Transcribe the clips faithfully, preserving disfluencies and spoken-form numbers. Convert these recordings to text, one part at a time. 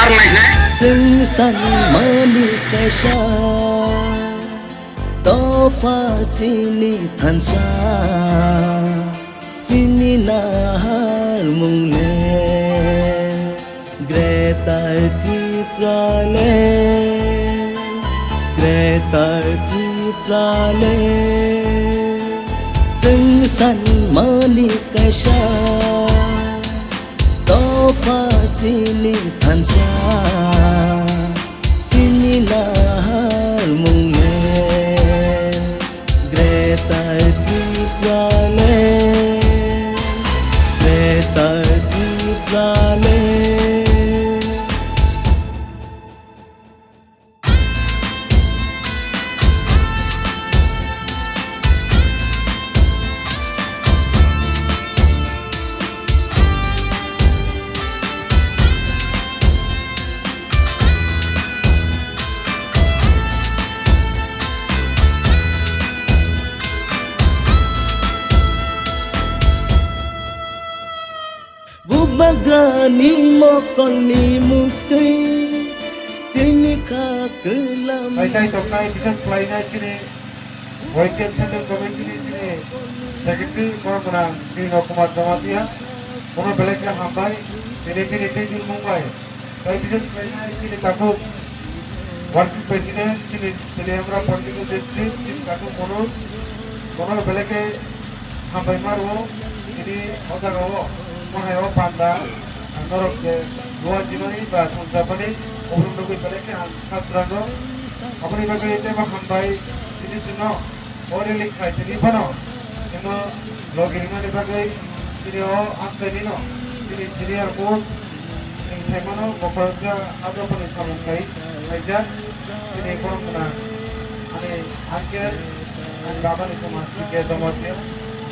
Chwng sanmani kaisa topha chini thansa, chini naharmung le Greater Tipraland, Greater Tipraland. Chwng sanmani kaisa topha chini thansa, chini naharmung le Greater Tipraland, Greater Tipraland. Bubagrani mokolni muktwi chini kha kwlam. Hai sai toknai bises khlainai chini Y T F Central Committee ni chini Secretary borok gwnang chini Kumar Jamatia. Bono belai khe hambai, chini chini tei chini Mumbai. Tei bises khlainai chini takhuk Working President chini Teliamura Political District chini takhuk Manoj, bono belai khe hambai ma rwo, chini o jaga o, mo hai o panda, ang norok je, dua jinani ba songchapani, obrok nugwi belai khe ang kha swrang rw. Aboni bagwi teibo hambai, chini chwngno, o rally khlai tini phano, chwngno logi rwmani bagwi, chini o amchaini no, chini senior most, chwng sai mano, bokhorok ja, abo phano samung khai, khaijak, chini borok gwnang, ani uncle, ani babani thuma, C K Jamatia,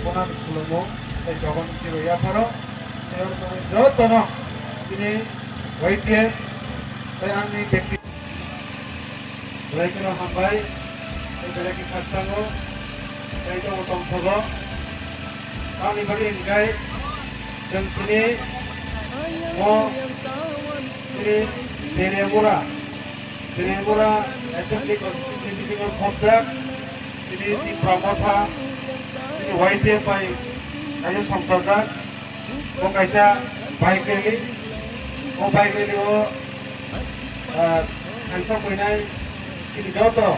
bonani khulumung, tei Jogon Siro yapharo, tei oro tongwi jotono, chini Y T F, tei ani bekti. Belai kheno hambai, tei belai khe khakchangno, tei tongo tongthogo. Tamni bagwi hwnkhe chwng chini mo chini Teliamura, Teliamura Assembly Constituency bisingo khopjak chini Tipra Motha, chini Y T F bai kaisa songchajak. Bo kaisa bike rally, o bike rally o, ah, thangsa phainai chini joto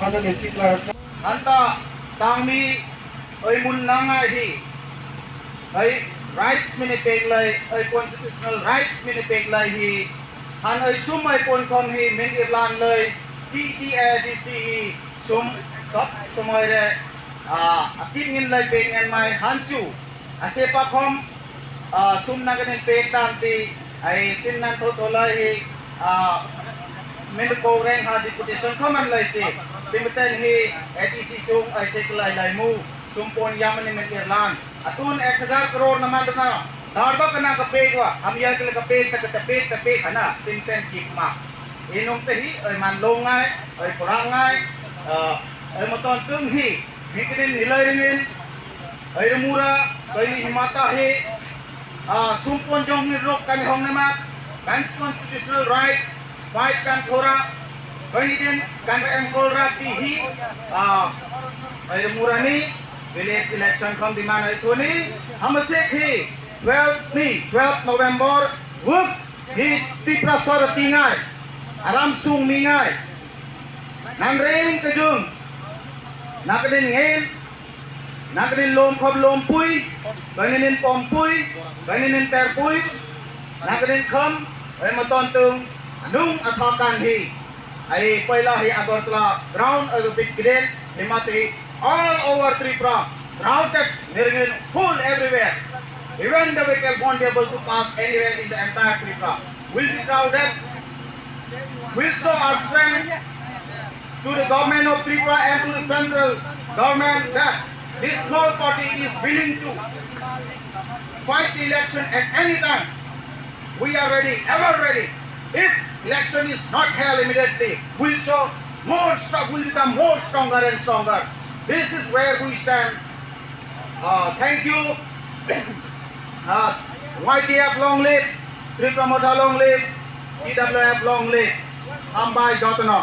hajani sikla rok. Hanta tangmi oi mun nangnai hi, oi rights mini peklai, oi constitutional rights mini peklai hi, han oi sum oi pon khong hi min irlan lai, T T A D C hi sum sab samoi re, ah, akit ngin lai pek ngen mai hanchu. Ase pakhom, ah, sum naganin pek tanti, ai sin nan tho tholai hi, ah, min ko reng ha deputation khoman lai si, timten hi A D C sung ai se klai lai mu, sum pon yamani min irlan. Atun ek hajar crore na mandana, dardo kana ka pek wa, ham ya kle ka pek ta ka ta pek ta pek hana, timten kik ma. Inung te hi, ai man longai, ai korangai, ah, ai moton tung hi, Mikinin hilai ringin, Airumura, kaini himata he, ah, sumpon jong ni rok kani hong nema, kan constitutional right, fight kan thora, kaini din kan engkol rati hi, ah, Airumura ni village election kham demand hai thoni, hamasek hi twelve ni, twelve November, wuk hi Tiprasa rati ngai, aram sung mi ngai, nan ring kejung, nakdin ngin, Nangkni lom khop lom pui, kaininin pom pui, kaininin ter pui, nangknin kham, oi moton tung, nung athakan hi. Ai paila hi Agartala ground oi bit giden, himati all over Tripura, crowded, nirgin full everywhere. Even the vehicle won't be able to pass anywhere in the entire Tripura. Will be crowded. Will show our strength to the government of Tripura and to the central government that this small party is willing to fight the election at any time. We are ready, ever ready. If election is not held immediately, we'll show more strong, we'll become more stronger and stronger. This is where we stand. Uh, thank you. Uh, Y T F long live, Tripura Motha long live. T W F long live. Hambai jotono.